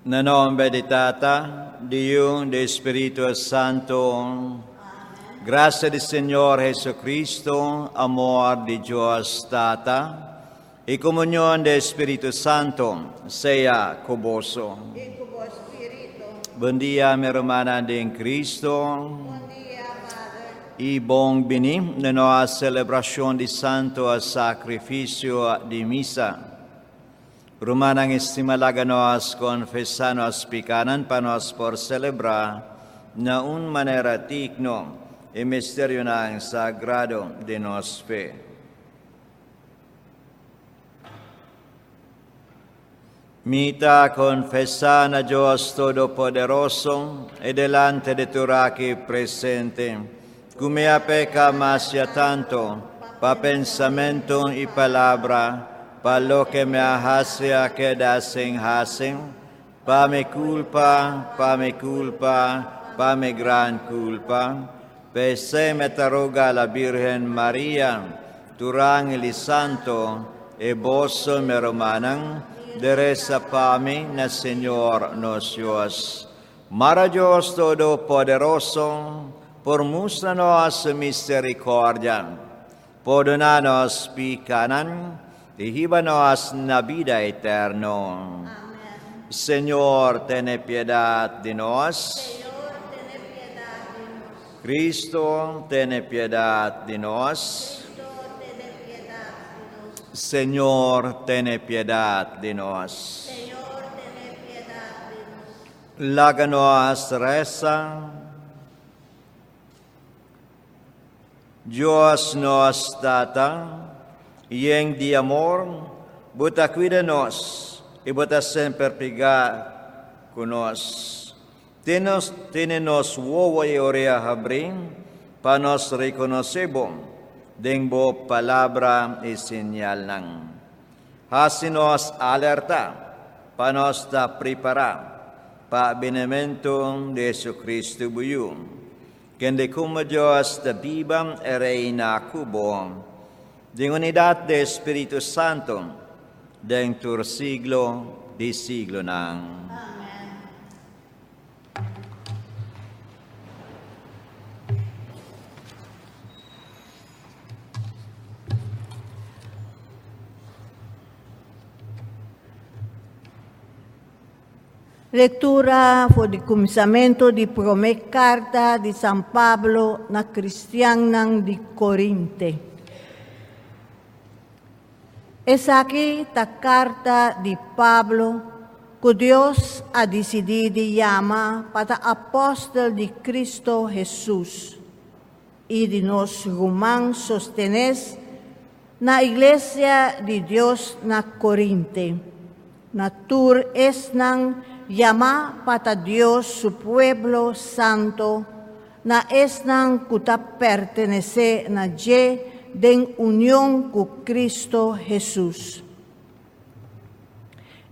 Na nomber di Tata, di Yu, di Spiritu Santo. Gracia di Señor Jesucristo, amor di Dios Tata, y comunión di Spiritu Santo, sea cu boso. Y cu bo spirito. Bon dia, mi rumannan den Cristo. Bon dia, Padre. Y bon bini na nos celebracion di Santo Sacrificio di Misa. Rumannan estima, laga nos confesa nos picanan pa nos por celebra na un manera digno e misterionan sagrado di nos fe. Mi ta confesa na Dios Todopoderoso y delante di tur aki presente, cu mi a peca masha tanto pa pensamento y palabra, pa loke mi a haci a keda sin haci, pa mi culpa, pa mi culpa, pa mi gran culpa. P'esey mi ta roga la Virgen Maria, tur angel y santo, y boso, mi rumannan, di resa pa mi na Señor nos Dios. Mara Dios Todopoderoso por mustra nos misericordia, pordona nos picanan y hiba nos na bida eterno. Amen. Señor, tene piedad di nos. Señor, tene piedad di nos. Cristo, tene piedad di nos. Cristo, tene piedad di nos. Señor, tene piedad di nos. Señor, tene piedad di nos. Laga nos resa. Dios nos Tata, yen di amor, Bo ta cuida nos y Bo ta semper pega cu nos. Tene nos wowo y orea habri pa nos reconoce Bo den Bo palabra y señalnan. Haci nos alerta pa nos ta prepara pa binimento di Jesucristo Bo Yu, kende como Dios ta biba y reina cu Bo, den unidad di Spirito Santo, den tur siglo di siglonan. Amen. Lectura for di cuminsamentu di prome carta di San Pablo na cristiannan di Corinte. Esaki ta carta di Pablo cu Dios a dicidi di yama pa ta apostel di Cristo Hesus y di nos ruman Sostenes na iglesia di Dios na Corinte, na tur esnan yamá pa ta Dios su pueblo santo, na esnan ku ta pertenesé na dje den union ku Cristo Hesus.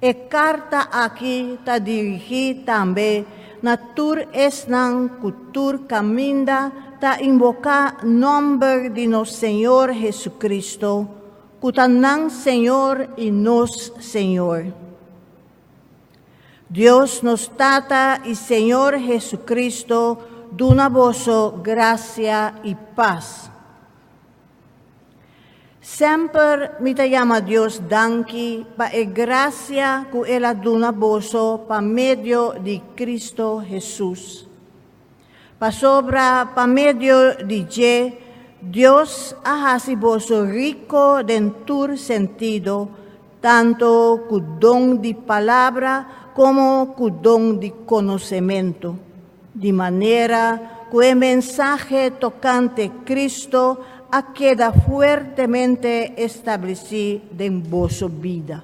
E karta aki ta dirigí tambe na tur esnan ku tur kaminda ta inboká nòmber di nos Señor Jesucristo, ku ta nan Señor i nos Señor. Dios nos Tata i Señor Jesucristo duna boso grasia i pas. Semper mi ta yama Dios danki pa e grasia ku el a duna boso pa medio di Cristo Hesus. Pasobra pa medio di dje Dios a hasi boso riko den tur sentido, tanto ku don di palabra komo ku don di konosementu, di manera ku e mensahe tokante Cristo a keda fuertemente establesí den boso bida.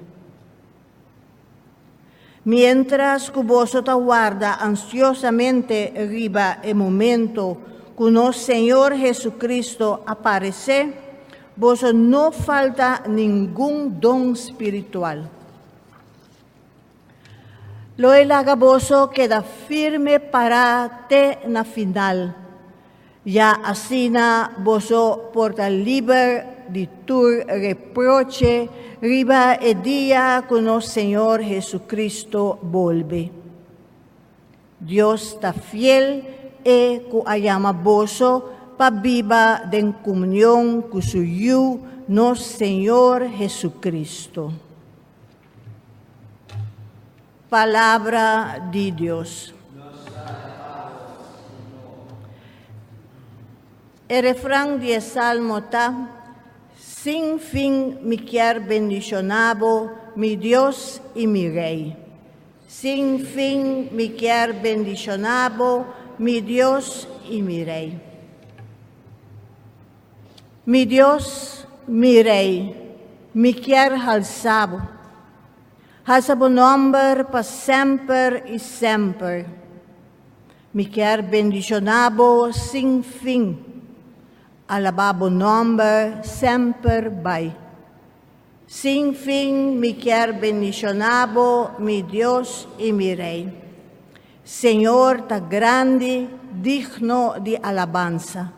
Miéntras ku boso ta warda ansiosamente riba e momento ku nos Señor Jesucristo aparesé, boso no falta ningun don spiritual. Lo e laga boso keda firme pará te na final, ya asina boso por ta liber di tur reproche riba e dia ku nos Señor Jesucristo bolbe. Dios ta fiel e ku a yama boso pa biba den komunion ku su Yu, nos Señor Jesucristo. Palabra di Dios. E refran di e salmo ta, Sin fin mi kier bendishoná bo, mi Dios i mi Rei. Sin fin mi kier bendishoná bo, mi Dios i mi Rei. Mi Dios, mi Rei, mi kier halsa bo. Halsa bo nòmber pa semper i semper. Mi kier bendishoná bo sin fin. Alabá bo nòmber semper bai. Sin fin mi kier bendishoná bo, mi Dios i mi Rei. Señor ta grandi, digno di alabansa.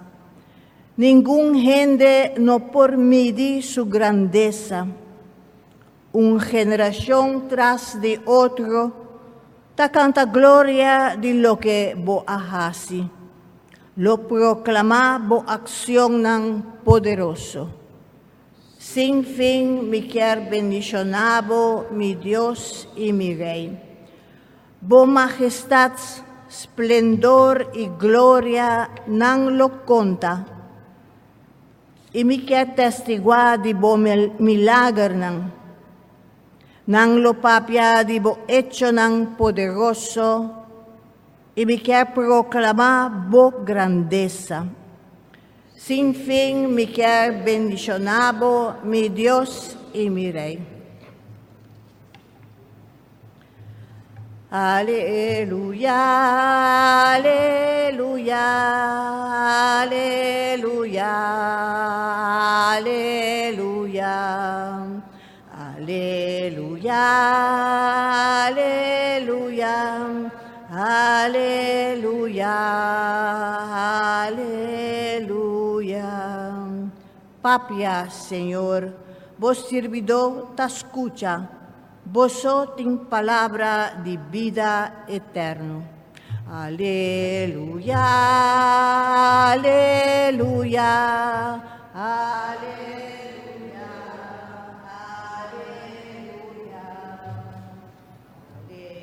Ningun hende no por midi su grandesa. Un generashon tras di otro ta kanta gloria di loke bo a hasi. Lo proklamá bo akshonnan poderoso. Sin fin mi kier bendishoná bo, mi Dios i mi Rei. Bo majestat, splendor i gloria nan lo konta. I mi kier testiguá di bo milagernan. Nan lo papia di bo echonan poderoso i mi kier proklamá bo grandesa. Sin fin mi kier bendishoná bo, mi Dios i mi Rei. Aleluya, aleluya, aleluya, aleluya. Aleluya, aleluya, aleluya, aleluya. Papia, Señor, bo sirbidó ta skucha. Bo so tin palabra di bida eterno. Aleluya, aleluya, aleluya, aleluya.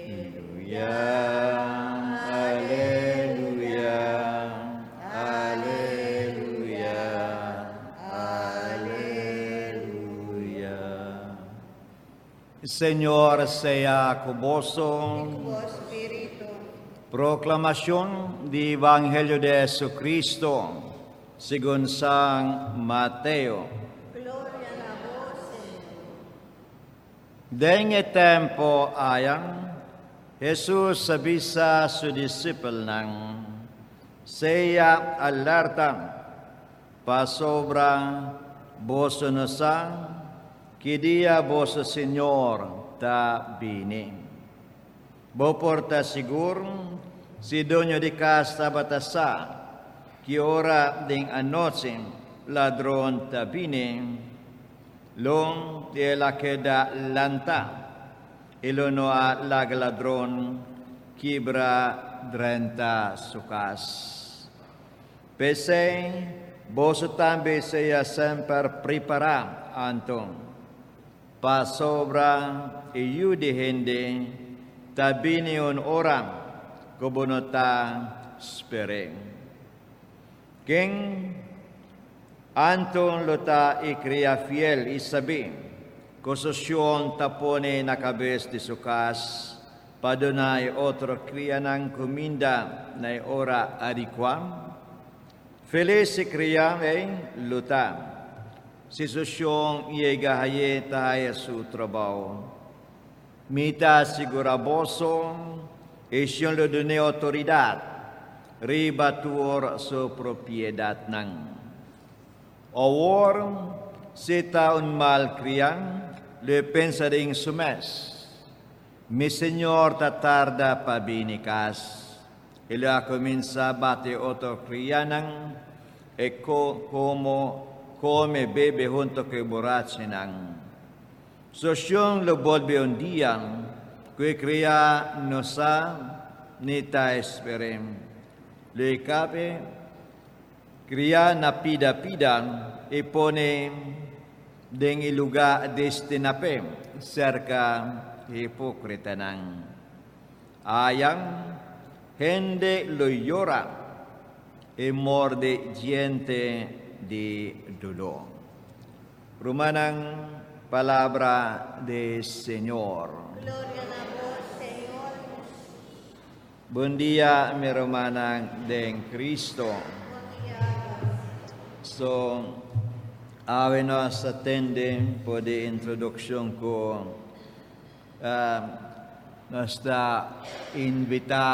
Aleluya, aleluya, aleluya, aleluya. Señor sea ku boso. Proklamashon di Evangelio di Jesucristo segun San Mateo. Gloria na bo, Señor. Den e tempu aya, Hesus a bisa su disipelnan, Sea alerta, pasobra boso no sa ki dia boso Señor ta bini. Bo por ta sigur, si doño di kas tabata sa ki ora den anochi ladron ta bini, Lo el a keda lantá i lo no a laga ladron kibra drenta su kas. P'esei, boso tambe sea semper prepará anto, pasobra e Yu di hende ta bini un ora ku bo no ta sper'é. Ken anto lo ta e kria fiel i sabí ku su shon ta pone na kabes di su kas pa duna e otro krianan kuminda na e ora adikuá? Felis e kria ei lo ta si su shon yega haye ta haya su trabou. Mi ta sigurá boso, e shon lo dun'é outoridat riba tur su propiedatnan. Awor, si ta un mal kriá, lo e pensa den su mes, Mi señor ta tarda pa bini kas. E lo a kuminsá bati otro kriánan i komo kome bebe huntu ku e burachinan. Su shon lo bolbe un dia ku e kriá no sa. ni ta esper'é. Lo e kap e kriá na pida pida i pone den e lugá destiná p'e serka e hipókritanan. Aya hende lo yora i morde djente di doló. Rumannan, palabra di Señor. Gloria na bo, Señor Jesus. Bon dia, mi rumannan den Cristo. So, awe nos a tende por di introduccion cu nos ta invita,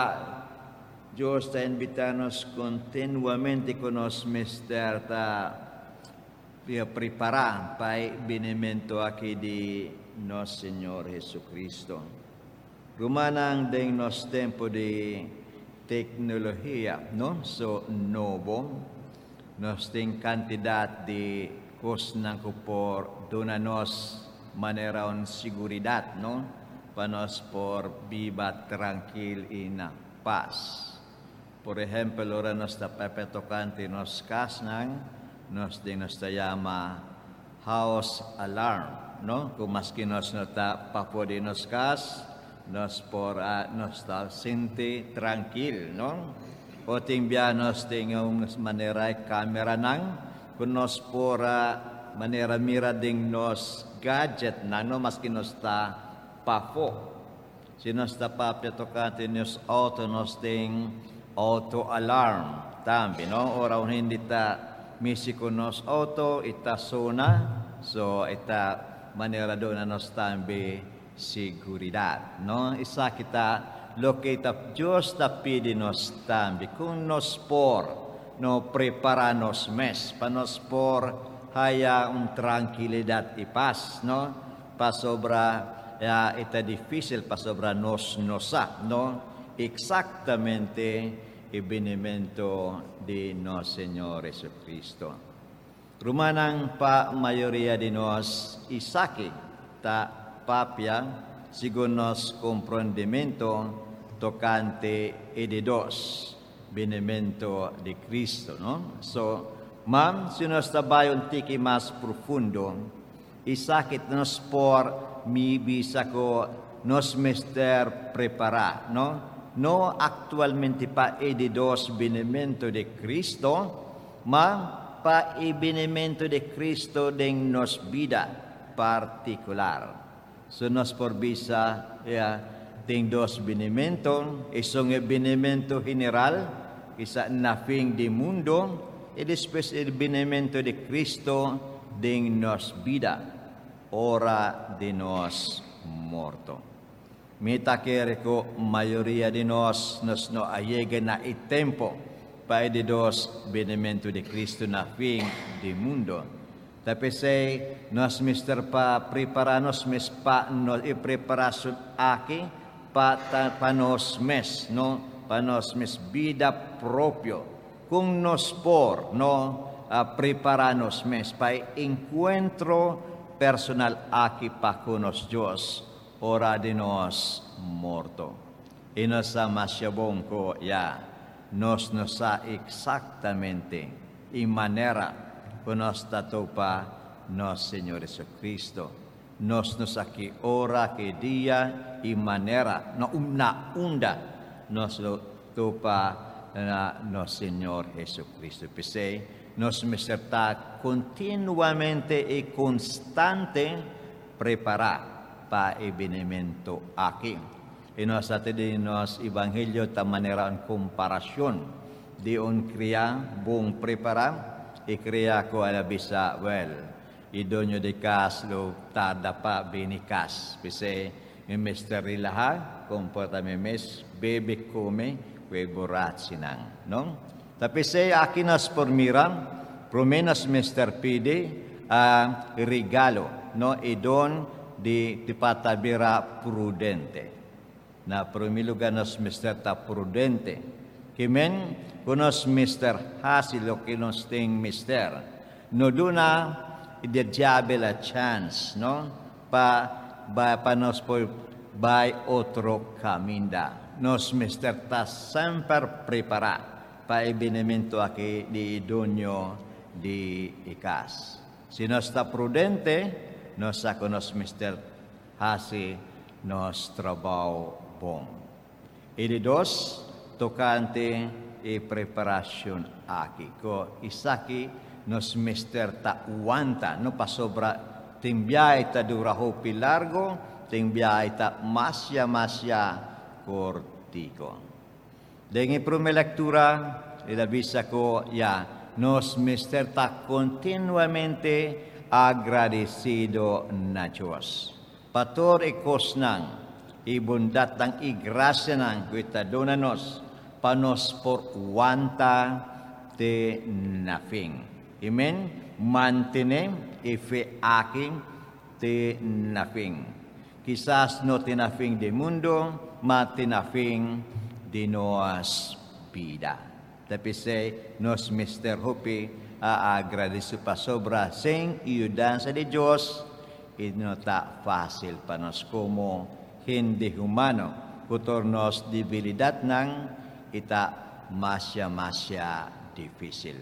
Dios ta invita nos continuamente cu nos mester ta Pia prepará pa e binimentu aki di nos Señor Jesucristo. Rumannan, den nos tempu di teknologia no so nobo, nos tin kantidat di kosnan ku por duna nos manera un siguridat no pa nos por biba trankil i na pas. Por ehempel, ora nos ta papia tocante nos casnan, nos den nos ta yama house alarm, no? Cu maske nos no ta pafo di nos cas, nos por a, nos ta sinti trankil, no? O tin bia nos tin un manera e cameranan cu nos por a manera mira den nos gadgetnan, no? Maske nos ta pafo. Si nos ta papia tokante nos auto nos tin auto alarm tambe no ora un hende ta mishi ku nos auto e ta sona so e ta manera duna nos tambe siguridat no esaki ta loke ta Dios ta pidi nos tambe kon nos por no prepara nos mes pa nos por haya un trankilidat i pas no Pasobra ya e ta difícil pasobra nos no sa, no, exactamente e binimento di nos Señor Jesucristo. Rumannan, pa mayoria di nos esaki ta papia segun nos comprendimento tocante e di dos binimento di Cristo, no? So, ma si nos ta bai un tiki mas profundo, Esaki ta nos por mi bisa ku nos mester prepará, no? No aktualmente pa e di dos binimentu di Kristu, ma pa e binimentu di Kristu den nos bida partikular. So nos por bisa, ya, tin dos binimentu, esun e binimentu general, kisa na fin di mundu, i despues e binimentu di Kristu den nos bida, ora di nos morto. Mi ta kere ku mayoria di nos, nos no a yega na e tempu pa e di dos binimentu di Kristu na fin di mundu. Ta p'esei nos mester pa prepará nos mes pa nos e preparacion aki pa ta pa nos mes, no pa nos mes bida propio. Con nos por no a prepará nos mes pa e encuentro personal aki pa cu nos Dios ora di nos morto? I nos sa masha bon cu ya nos no sa exactamente i manera ku nos ta topa nos Señor Jesucristo. Nos no sa ki ora, ki dia i manera, no na unda nos lo topa na nos Señor Jesucristo. P'esei nos mester ta kontinuamente i konstante prepará pa e binimentu aki. I nos ta tende nos Evangelio ta manera un komparashon di un kriá bon prepará i kriá ku el a bisa, Wèl, e doño di kas lo tarda pa bini kas. P'esei mi mester relahá, komportá mi mes, bebe, kome ku e burachinan. No? Ta p'esei aki nos por mira, promé nos mester pidi a regalo, no, e don di pa ta bira prudente. Na promé lugá nos mester ta prudente. Ke men ku nos mester hasi loke nos tin mester. No duna e diabel a chans, no, pa pa nos por bai otro kaminda. Nos mester ta semper prepará pa e binimentu aki di e doño di e kas. Si nos ta prudente, nos sa ku nos mester hasi nos trabou bon. E di dos, tokante e preparashon aki, ku esaki nos mester ta wanta, no pasobra tin biahe ta dura hopi largo, tin biahe ta masha masha kortiko. Den e promé lektura el a bisa ku ya nos mester ta kontinuamente agradesido na Dios pa tur e kosnan, e bondatnan i grasianan ku e ta duna nos pa nos por wanta te na fin. Amen. Mantené e fe aki te na fin. Kisas no te na fin di mundu, ma te na fin di nos bida. Ta p'esei nos mester hopi a agradesé pasobra sin e yudansa di Dios e no ta fásil pa nos komo hende humano ku tur nos debilidatnan e ta masha masha difísil.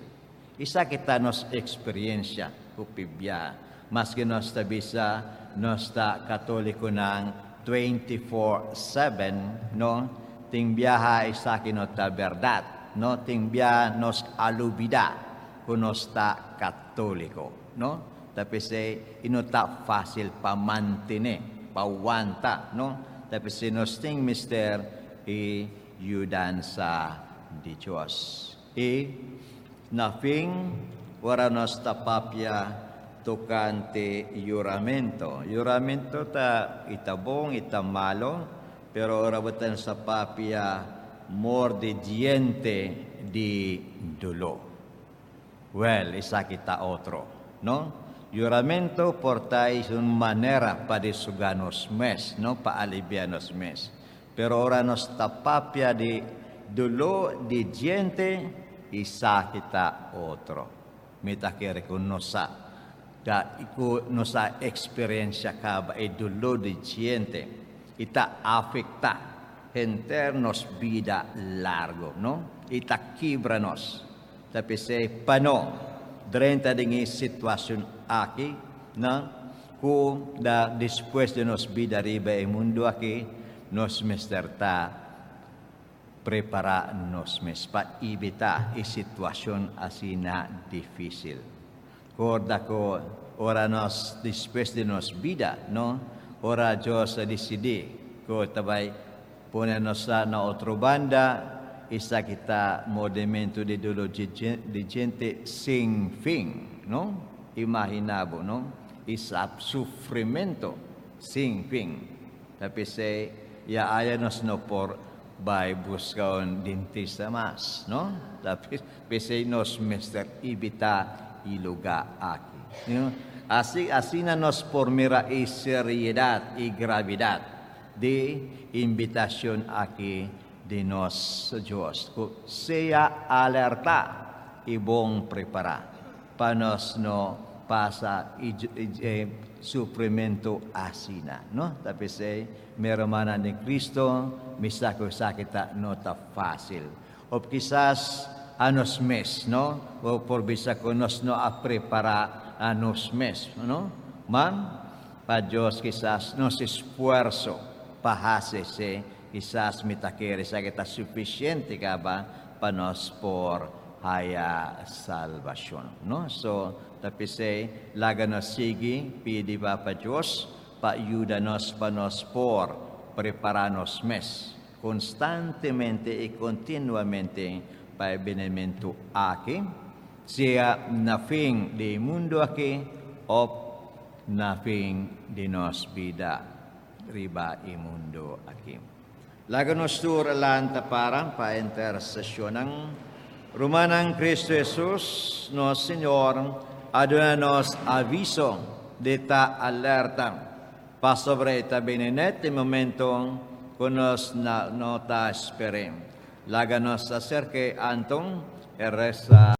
Esaki ta nos eksperensia hopi bia, maske nos ta bisa nos ta katolikonan 24/7, no tin biaha esaki no ta bèrdat, no tin bia nos a lubidá ku nos ta katoliko, no ta p'esei i no ta fásil pa mantené, pa wanta, no ta p'esei nos tin mester e yudansa di Dios. I na fin, ora nos ta papia tokante yuramento. Yuramento ta i ta bon i ta malo, pero ora bo ta sa papia morde diente di doló. Wèl, esaki ta otro, no? Yuramento por ta es un manera pa desogá nos mes, no? Pa aliviá nos mes. Pero ora nos ta papia di doló di djente, esaki ta otro. Mi ta kere ku nos sa ta ku nos a eksperensia kaba e doló di djente i ta afektá henter nos bida largu, no? I ta kibra nos. Ta p'esei pa no drenta den e situashon aki, no? Ku da despues di nos bida riba e mundu aki, nos mester ta prepará nos mes pa evitá e situashon asina difísil. Korda ku ora nos despues di nos bida, no, ora Dios a disidí ku ta bai pone nos na otro banda, esaki ta mordementu di doló di djente sin fin, no? Imaginá bo, no? E sa sufrimento sin fin. Ta p'esei ya aya nos no por bai buska un dentista mas, no? Ta p'esei nos mester evitá e lugá aki. Asi, asina nos por mira e seriedat i gravidat di invitashon aki di nos Dios, ku sea alertá i bon prepará. Pa nos no pasa e sufrimentu asina, no? Ta p'esei, mi hermananan den Cristo, mi sa ku esaki ta no ta fásil. Of kisas anos mes, no? Bo por bisa ku nos no a prepará anos mes, no? Ma, pa Dios kisas nos esfuerso pa hasi esei, kisas mi ta kere esaki ta sufisiente kaba pa nos por haya salbashon, no? So, ta p'esei laga nos sigui pidi Papa Dios pa yuda nos pa nos por prepará nos mes konstantemente i kontinuamente pa e binimentu aki, sea na fin di e mundu aki òf na fin di nos bida riba e mundu aki. Laga nos tur lanta para pa intersesionnan. Rumannan, Cristo Jesus, nos Señor, a duna nos aviso di ta alerta, pasobra e ta bini net e momento cu nos no ta sper'é. Laga nos acerk'é anto e resa.